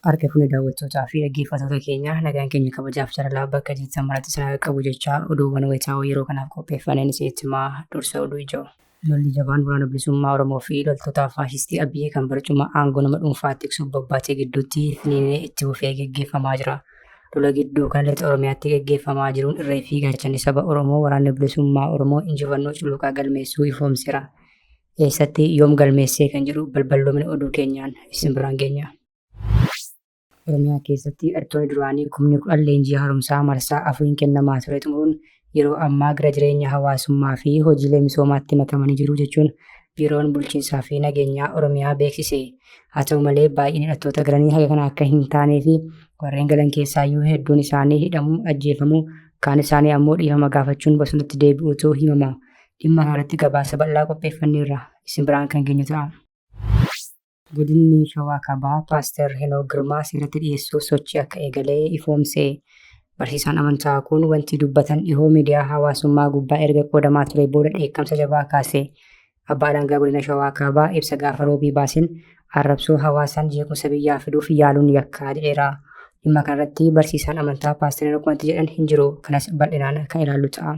Harka fuune daawwattootaa fi dhaggeeffattoota keenya, nagaan keenya kabajaaf jaalalaa bakka jirtan maratti isin haa qaqqabu jechaa, oduuwwan wayitaawoo yeroo kanaaf qopheeffanneen isinitti himaa. Dursa oduu ijoo. Lolli jabaan Waraana Bilisummaa Oromoo fi loltoota faashistii Abiyyi kan barcuma aangoo nama dhuunfaa tiksuuf bobbaatee gidduutti finiinee itti fufee geggeeffamaa jira. Lola gidduu kana Lixa Oromiyaatti geggeeffamaa jiruun irree fi gaachanni saba Oromoo Waraanni Bilisummaa Oromoo injifannoo cululuqaa galmeessuu ifoomseera. Eessatti, yoom galmeessee kan jedhu balballoomina oduu keenyaan isin biraan geenya. Oromiyaa keessatti hidhattoonni duraanii kumni 10 leenjii haaromsaa marsaa afuriin kennamaa ture xumuruun yeroo ammaa gara jireenya hawaasummaa fi hojiilee misoomaatti makamanii jiru jechuun Biiroon Bulchiinsaa fi Nageenyaa Oromiyaa beeksise. Haa ta'u malee, baay'inni hidhattoota galanii haga kana akka hin taanee fi warreen galan keessaayyuu hedduun isaanii hidhamuu, ajjeefamuu, kaan isaanii ammoo dhiifama gaafachuun bosonatti deebi'uutu himama. Dhimma kanarratti gabaasa bal'aa qopheeffanneerra. Isin biraan kan geenyu ta'a. Godinni Shawaa Kaabaa Paaster Henook Girmaa seeratti dhiyeessuuf sochii akka eegale ifoomse. Barsiisaan amantaa kun wanti dubbatan dhihoo miidiyaa hawaasummaa gubbaa erga qoodamaa ture booda dheekkamsa jabaa kaase. Abbaa Alangaa Godina Shawaa Kaabaa ibsa gaafa Roobii baaseen arrabsoo hawaasaan jeequmsa biyyaa fiduuf yaaluun yakkaa jedheera. Dhimma kanarratti barsiisaan amantaa Paaster Henook wanti jedhan hin jiru. Kanas bal'inaan kan ilaallu ta'a.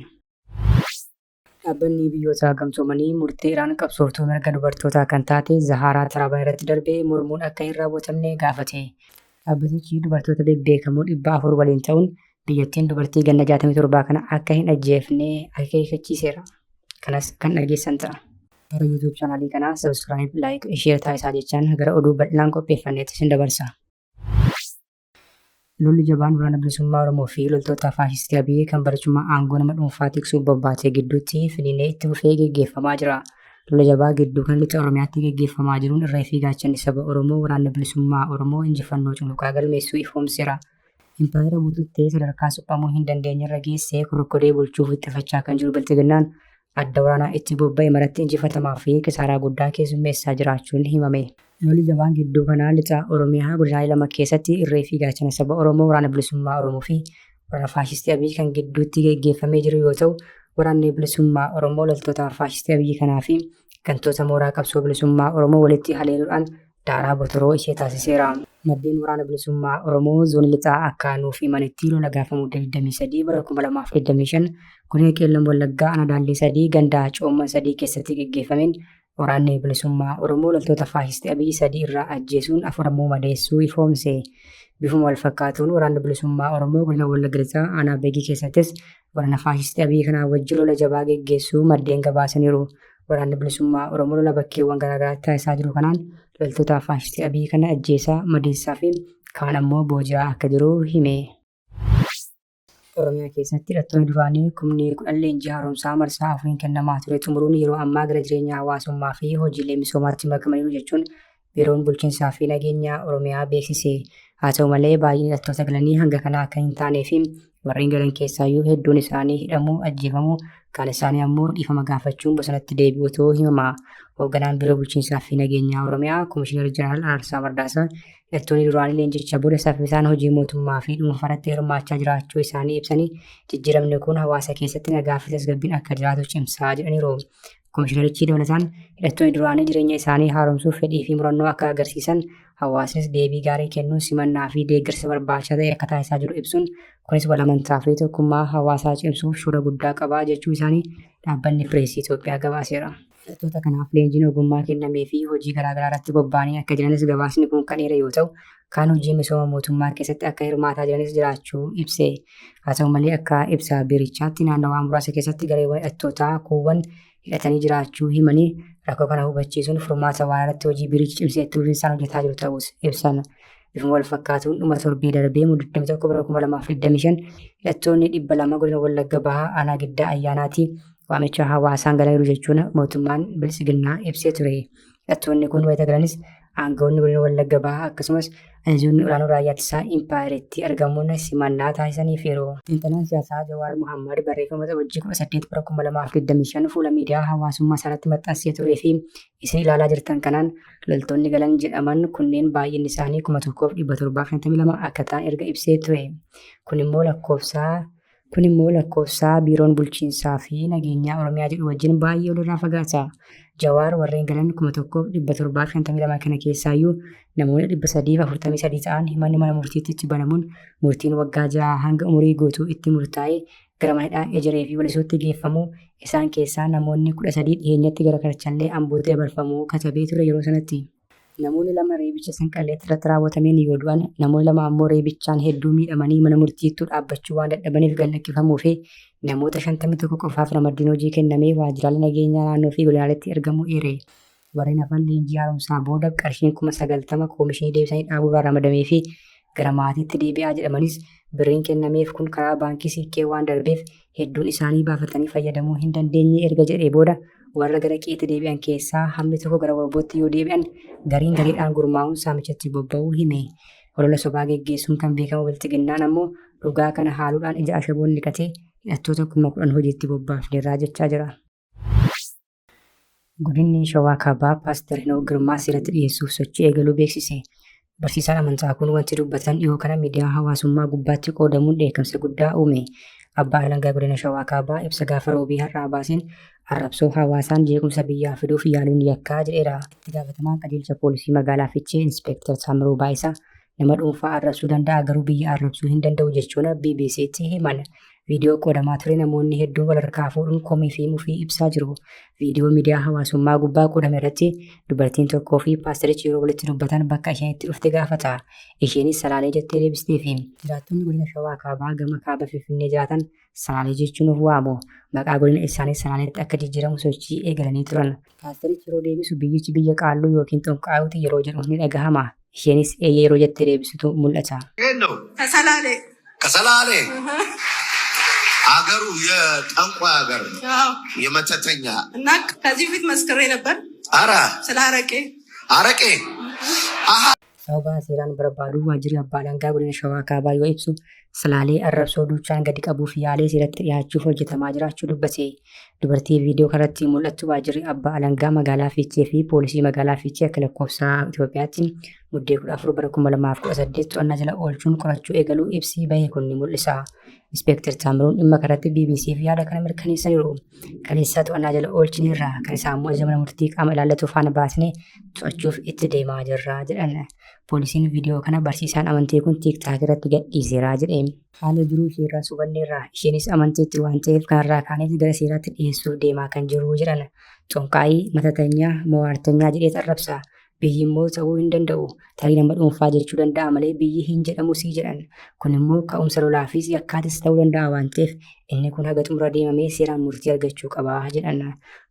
Dhaabbanni Biyyoota Gamtoomanii murtee Iraan qabsooftuu mirga dubartootaa kan taate Zahaaraa Taraabaa irratti darbe mormuun akka hin raawwatamne gaafate. Dhaabbatichi dubartoota bebbeekamoo 400 waliin ta'uun biyyattiin dubartii ganna 67 kana akka hin ajjeefne akeekkachiiseera. Kanas kan dhageessan ta'a. Gara YouTube chaanaalii kanaa subscribe, like, share taasisaa jechaan gara oduu bal'inaan qopheeffanneetti isin dabarsa. Lolli jabaan Waraana Bilisummaa Oromoo fi loltoota faashistii Abiy kan barcuma aangoo nama dhuunfaa tiksuuf bobbaate gidduutti finiinee itti fufee geggeeffamaa jira. Lola jabaa gidduu kana Lixa Oromiyaatti geggeeffamaa jiruun irree fi gaachanni saba Oromoo Waraanni Bilisummaa Oromoo injifannoo cululuqaa galmeessuu ifoomseera. Impaayera bututtee sadarkaa suphamuu hin dandeenyerra geesse kurukkuree bulchuuf wixxifachaa kan jiru Bilxiginnaan adda waraanaa itti bobba'e maratti injifatamaa fi kisaaraa guddaa keessummeessaa jiraachuun himame. Lolli jabaan gidduu kana Lixa Oromiyaa godinaalee lama keessatti irree fi gaachana saba Oromoo Waraana Bilisummaa Oromoo fi waraana faashistii Abiy kan gidduutti geggeeffamee jiru yoo ta'u, Waraanni Bilisummaa Oromoo loltoota faashistii Abiy kanaa fi gantoota mooraa qabsoo bilisummaa Oromoo walitti haleeluudhaan daaraa botoroo ishee taasiseera. Maddeen Waraana Bilisummaa Oromoo Zoonii Lixaa akka nuuf himanitti lola gaafa Muddee 23 bara 2025 godina Qeellam Wallaggaa aanaa Daallee 3 ganda Coomman 3 keessatti geggeeffameen Waraanni Bilisummaa Oromoo loltoota faashistii Abiy 3 irraa ajjeesuun 4 ammoo madeessuu ifoomse. Bifuma wal fakkaatuun Waraanni Bilisummaa Oromoo godina Wallagga Lixaa aanaa Begii keessattis waraana faashistii Abiy kanaa wajjin lola jabaa geggeessuu maddeen gabaasaniiru. Waraanni Bilisummaa Oromoo lola bakkeewwan garaagaraatti taasisaa jiru kanaan loltoota faashistii Abiy kana ajjeesaa, madeessaa fi kaan ammoo booji'aa akka jiru hime. Oromiyaa keessatti hidhattoonni duraanii kumni 10 leenjii haaromsaa marsaa afuriin kennamaa ture xumuruun yeroo ammaa gara jireenya hawaasummaa fi hojiilee misoomaatti makamaniiru jechuun Biiroon Bulchiinsaa fi Nageenyaa Oromiyaa beeksise. Haa ta'u malee, baay'inni hidhattoota galanii hanga kanaa akka hin taanee fi warreen galan keessaayyuu hedduun isaanii hidhamuu, ajjeefamuu, kaan isaanii ammoo dhiifama gaafachuun bosonatti deebi'uutu himama. Hoogganaan Biiroo Bulchiinsaa fi Nageenyaa Oromiyaa Komishinar Jeneraal Araarsaa Mardaasaa hidhattoonni duraanii leenjicha booda saffisaan hojii mootummaa fi dhuunfaarratti hirmaachaa jiraachuu isaanii ibsanii, jijjiiramni kun hawaasa keessatti nagaa fi tasgabbiin akka jiraatu cimsaa jedhaniiru. Komishinarichi dabalataan hidhattoonni duraanii jireenya isaanii haaromsuuf fedhii fi murannoo akka agarsiisan, hawaasnis deebii gaarii kennuun simannaa fi deeggarsa barbaachisaa ta'e akka taasisaa jiru ibsuun, kunis wal amantaa fi tokkummaa hawaasaa cimsuuf shoora guddaa qaba jechuu isaanii Dhaabbanni Pireesii Itoophiyaa gabaaseera. Hidhattoota kanaaf leenjiin ogummaa kennamee fi hojii garaagaraa irratti bobba'anii akka jiranis gabaasni kun kan eere yoo ta'u, kaan hojii misooma mootummaa keessatti akka hirmaataa jiranis jiraachuu ibse. Haa ta'u malee, akka ibsa biirichaatti naannawaa muraasa keessatti gareewwan hidhattootaa kuuwwan hidhatanii jiraachuu himanii, rakkoo kana hubachiisuun furmaata waaraa irratti hojii biirichi cimsee itti fufiinsaan hojjetaa jiru ta'uus ibsan. Bifuma wal fakkaatuun dhuma torbee darbee Mudde 21 bara 2025 hidhattoonni 200 godina Wallagga Bahaa aanaa Giddaa Ayyaanaatii waamicha hawaasaan galaniiru jechuun mootummaan Biltsiginnaa ibsee ture. Hidhattoonni kun wayita galanis aangawoonni godina Wallagga Bahaa akkasumas ajajoonni olaanoo raayyaa ittisaa impaayerittii argamuun simannaa taasisaniifiiru. Xiinxalaan siyaasaa Jawaar Mohammad barreeffama Waxabajjii 18 bara 2025 fuula miidiyaa hawaasummaa isaarratti maxxansee turee fi isin ilaalaa jirtan kanaan loltoonni galan jedhaman kunneen baay'inni isaanii 1752 akka ta'an erga ibsee ture. Kun immoo lakkoofsa Kun immoo lakkoofsa Biiroon Bulchiinsaa fi Nageenyaa Oromiyaa jedhu wajjin baay'ee walirraa fagaata. Jawaar warreen galan 1752 kana keessaayyuu namoonni 343 ta'an himanni mana murtiitti itti banamuun murtiin waggaa 6 hanga umurii guutuu itti murtaa'ee gara mana hidhaa Ejeree fi Walisootti geeffamuu, isaan keessaa namoonni 13 dhiyeenyatti gara Karchallee Ambootti dabarfamuu katabee ture yeroo sanatti. Namoonni 2 reebicha Sanqalleetti irratti raawwatameen yoo du'an, namoonni 2 ammoo reebichaan hedduu miidhamanii mana murtiittuu dhaabbachuu waan dadhabaniif gad lakkifamuu fi namoota 51 qofaaf ramaddiin hojii kennamee waajjiraalee nageenyaa naannoo fi godinaaleetti ergamuu eere. Warreen hafan leenjii haaromsaa booda qarshiin 90,000 koomishinii deebisanii dhaabuurraa ramadameefii gara maatiitti deebi'aa jedhamanis birriin kennameef kun karaa baankii Siiqqee waan darbeef hedduun isaanii baafatanii fayyadamuu hin dandeenye erga jedhee booda warra gara qe'eetti deebi'an keessaa hammi tokko gara wbo-tti yoo deebi'an gariin gareedhaan gurmaa'uun saamichatti bobba'uu hime. Olola sobaa geggeessuun kan beekamu Bilxiginnaan ammoo dhugaa kana haaluudhaan ija ashaboon dhiqatee hidhattoota 10,000 hojiitti bobbaafneerraa jechaa jira. Godinni Shawaa Kaabaa Paaster Henook Girmaa seeratti dhiyeessuuf sochii eegaluu beeksise. Barsiisaan amantaa kun wanti dubbatan dhiyoo kana miidiyaa hawaasummaa gubbaatti qoodamuun dheekkamsa guddaa uume. Abbaa Alangaa Godina Shawaa Kaabaa ibsa gaafa Roobii har'aa baaseen arrabsoo hawaasaan jeequmsa biyyaa fiduuf yaaluun yakkaa jedheera. Itti gaafatamaan qajeelcha poolisii magaalaa Fichee Inspeektar Taamiruu Baayisaa nama dhuunfaa arrabsuu danda'a garuu biyya arrabsuu hin danda'u jechuun BBCtti himan. Viidiyoo qoodamaa ture namoonni hedduun wal harkaa fuudhuun komii fi mufii ibsaa jiru. Viidiyoo miidiyaa hawaasummaa gubbaa qoodame irratti dubartiin tokkoo fi paasterichi yeroo walitti dubbatan bakka isheen itti dhufte gaafata. Isheenis Salaalee jettee deebisteefi. Jiraattonni godina Shawaa Kaabaa gama kaaba Finfinnee jiraatan Salaalee jechuun of waamu. Maqaa godina isaanii Salaaleetti akka jijjiiramu sochii eegalanii turan. Paasterichi yeroo deebisu biyyichi biyya qaalluu yookiin xonqaayuuti yeroo jedhu ni dhagahama. Isheenis eeyyee yeroo jettee deebisutu mul'ata. ከየት ነው? ከሰላሌ። ከሰላሌ። አገሩ የጠንቋይ ሀገር ነው፣ አዎ። የመተተኛ። እና ከዚህ በፊት መስክሬ ነበር አረ ስለ አረቄ። አረቄ አሀ Sababa seeraan barbaaduu waajjirri abbaa alangaa godina Shawaa Kaabaa yoo ibsu Salaalee arrabsoo duuchaan gadi qabuuf yaalee seeratti dhiyaachuuf hojjetamaa jiraachuu dubbate. Dubartii viidiyoo kanarratti mul'attu waajjirri abbaa alangaa magaalaa Fiichee fi poolisii magaalaa Fiichee akka lakkoofsa Itoophiyaatti Muddee 14 bara 2018 to'annaa jala oolchuun qorachuu eegaluu ibsi bahe kun ni mul'isa. Ispeektar Taamiruun dhimma kanarratti BBCf yaada kana mirkaneessaniiru. Kaleessa to'annaa jala oolchineerra, kan isaa ammoo ajaja mana murtii qaama ilaallatu faana baasnee to'achuuf itti deemaa jirra jedhan. Poolisiin viidiyoo kana barsiisaan amantii kun TikTok irratti gadhiiseera jedhe. Haala jiruu isheerraas hubanneerra. Isheenis amanteetti waan ta'eef kanarraa kaaneet gara seeraatti dhiyeessuuf deemaa kan jirru jedhan. Xonqaayii, matatanyaa, mowaartanyaa jedheet arrabsa. Biyyi immoo ta'uu hin danda'u. Tarii nama dhuunfaa jechuu danda'a malee biyyi hin jedhamu sii jedhan. Kun immoo ka'umsa lolaafis yakkaatis ta'uu danda'a waan ta'eef inni kun haga xumura deemamee seeraan murtii argachuu qaba jedhan.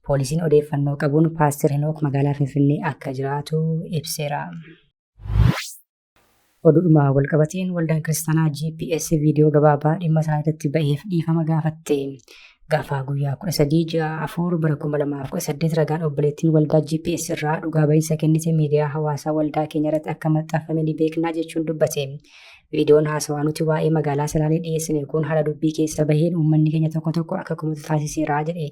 Poolisiin odeeffannoo qabuun Paaster Henook magaalaa Finfinnee akka jiraatu ibseera. Oduudhuma walqabateen Waldaan Kiristaanaa GPS viidiyoo gabaabaa dhimma isaa irratti ba'eef dhiifama gaafatte. Gaafa guyyaa 13 ji'a 4 bara 2018 ragaan obboleettiin waldaa GPS irraa dhugaa ba'iinsa kennite miidiyaa hawaasaa waldaa keenya irratti akka maxxanfame ni beeknaa jechuun dubbate. Viidiyoon haasawaa nuti waa'ee magaalaa Salaalee dhiyeessine kun haala dubbii keessa baheen uummanni keenya tokko tokko akka komatu taasiseera jedhe.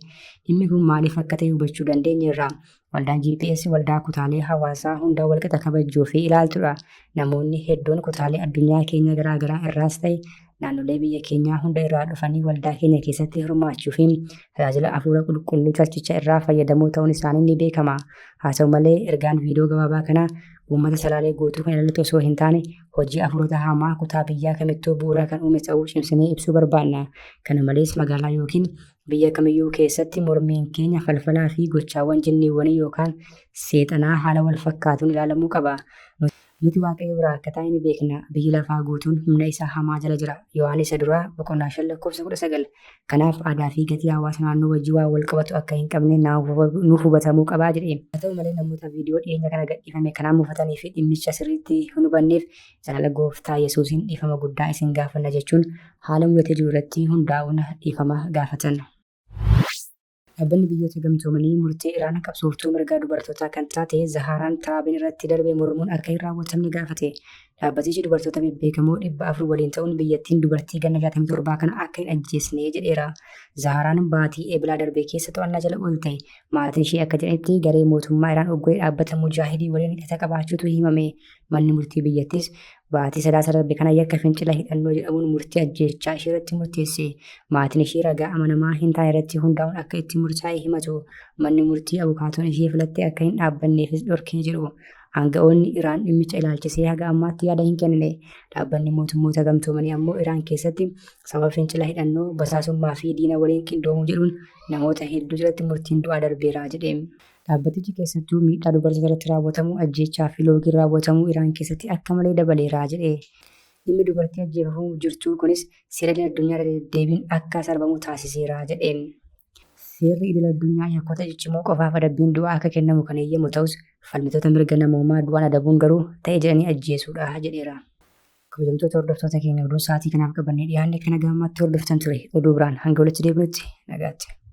Dhimmi kun maaliif akka ta'e hubachuu dandeenyeerra. Waldaan GPS waldaa kutaalee hawaasaa hunda walqixa kabajjuu fi ilaaltudha. Namoonni hedduun kutaalee addunyaa keenya garaa garaa irraas ta'e naannolee biyya keenyaa hunda irraa dhufanii waldaa keenya keessatti hirmaachuu fi tajaajila hafuura qulqulluu charchicha irraa fayyadamoo ta'uun isaanii ni beekama. Haa ta'u malee ergaan viidiyoo gabaabaa kanaa uummata Salaalee guutuu kan ilaallatu osoo hin taane hojii hafuurota hamaa kutaa biyyaa kamittuu bu'uura kan uume ta'uu cimsinee ibsuu barbaanna. Kana malees magaalaa yookiin biyya kamiyyuu keessatti mormiin keenya falfalaa fi gochaawwan jinniiwwanii yookaan seexanaa haala wal fakkaatuun ilaalamuu qaba. Nuti Waaqayyo biraa akka taane ni beekna, biyyi lafaa guutuun humna isa hamaa jala jira. Yohaannis isa duraa boqonnaa 5 lakkoofsa 19. Kanaaf aadaa fi gatii hawaasa naannoo wajjin waan wal qabatu akka hin qabne nuuf hubatamuu qaba jedhe. Haa ta'u malee namoota viidiyoo dhiyeenya kana gadhiifame kanaan mufatanii fi dhimmicha sirriitti hin hubanneef jaalala gooftaa Yesuusiin dhiifama guddaa isin gaafanna jechuun haala mudatee jiru irratti hundaa'uun dhiifama gaafatan. Dhaabbanni Biyyoota Gamtoomanii murtee Iraan qabsooftuu mirga dubartootaa kan taate Zahaaraan Taraabin irratti darbe mormuun akka hin raawwatamne gaafate. Dhaabbatichi dubartoota bebbeekamoo 400 waliin ta'uun biyyattiin dubartii ganna 67 kana akka hin ajjeesne jedheera. Zahaaraan baatii Eblaa darbe keessa to'annaa jala oolte. Maatiin ishee akka jedhanitti garee mootummaa Iraan uggure dhaabbata Mujaahidii waliin hidhata qabaachuutu himame. Manni murtii biyyattiis Baatii Sadaasa darbe kana yakka fincila hidhannoo jedhamuun murtii ajjeechaa isheerratti murteesse. Maatiin ishee ragaa amanamaa hin taane irratti hundaa'uun akka itti murtaa'e himatu. Manni murtii abukaatoon ishee filatte akka hin dhaabbanneefis dhorkee jedhu. Aanga'oonni Iraan dhimmicha ilaalchisee haga ammaatti yaada hin kennine. Dhaabbanni Mootummoota Gamtoomanii ammoo Iraan keessatti sababa fincila hidhannoo, basaasummaa fi diina waliin qindoomuu jedhuun namoota hedduu jalatti murtiin du'aa darbeera jedhe. Dhaabbatichi keessattuu miidhaa dubartoota irratti raawwatamu, ajjeechaa fi loogiin raawwatamu Iraan keessatti akka malee dabaleera jedhe. Dhimmi dubartii ajjeefamuuf jirtuu kunis seera idil-addunyaa irra deddeebiin akka sarbamu taasiseera jedhe. Seerri idil-addunyaa yakkoota ciccimoo qofaaf adabbiin du'aa akka kennamu kan eeyyamu ta'us, falmitoota mirga namoomaa du'aan adabuun garuu ta'e jedhanii ajjeesuudha jedheera. Kabajamtoota hordoftoota keenya, oduun sa'aatii kanaaf qabannee dhiyaanne kana gahammaatti hordoftan ture. Oduu biraan hanga walitti deebinutti nagaatti.